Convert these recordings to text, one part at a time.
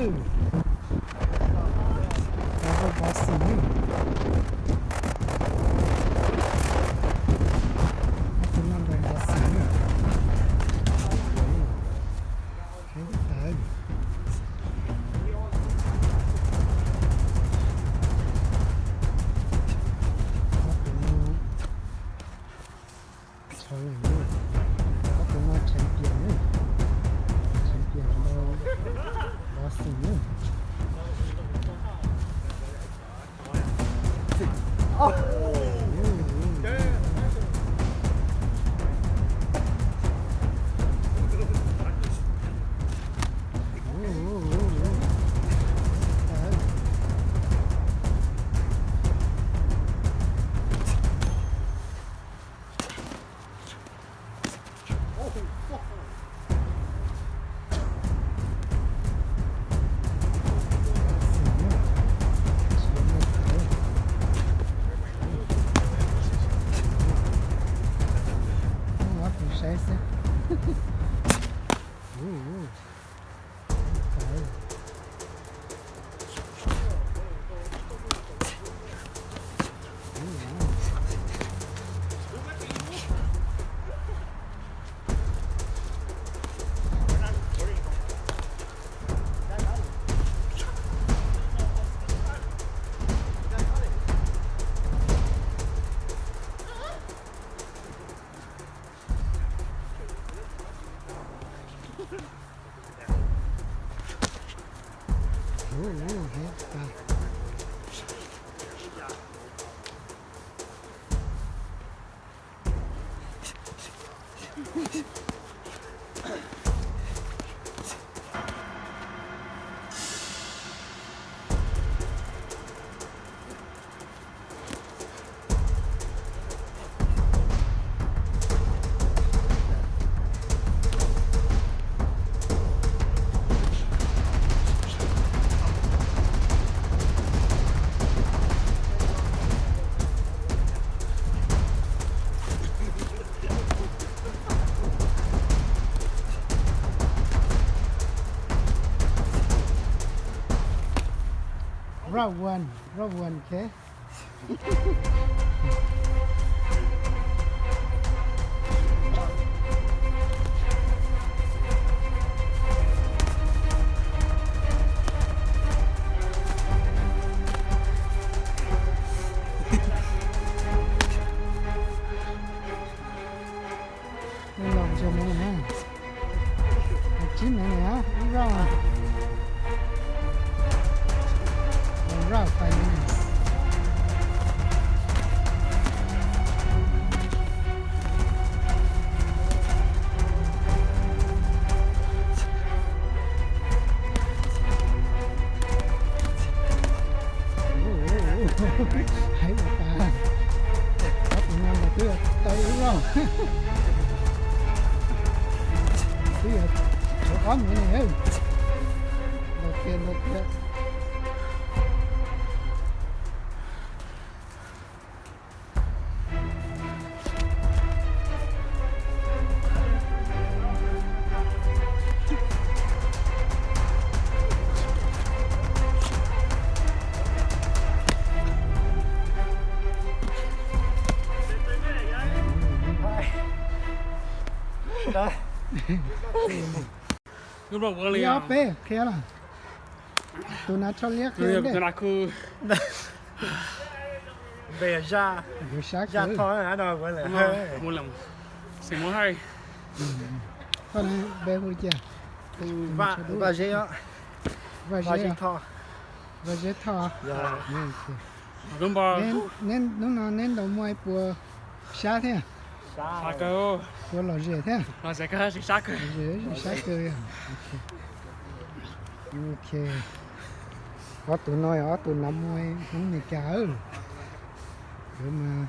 Tus no ntawd npov xim na. Heev tawv. Ob tug no champion na, champion ntau npov xim na. Saib xwb. Round one, round one, okay. Tus no tsib minutes na, ib round, ib round five minutes. Heev tas, ob tug no mas twb tau ib round, twb yog tshuav ob minutes na. Ntau tiag, ntau tiag. Ib ob peb qhia los. Tus nav tsho liab qhia. Npe Zaj, Zaj Thoj no. Koj npe hu li cas? Vaj Zeb, Vaj Zeb Thoj. Vaj Zeb Thoj. Hnub no neb ntaus muaj ib puas sab thiab? Puas lom zem thiab? Lom zem, sab kawg. Ok. Ob tug no yog ob tug nav muaj Hmoob Amelikas, nkawd mas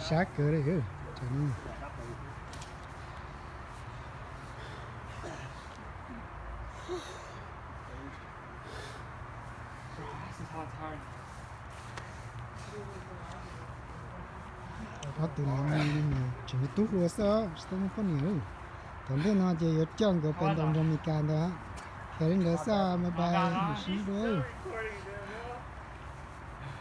sab kawg li. Ob tug nav muaj li no tseem yog tub hluas xwb, tsis tau muaj poj niam. Thaum ntej no ces yuav coj nkawd pais ntaus nrog Amelikas ntag. Li ntawd xwb, bye bye, sib ntsib dua.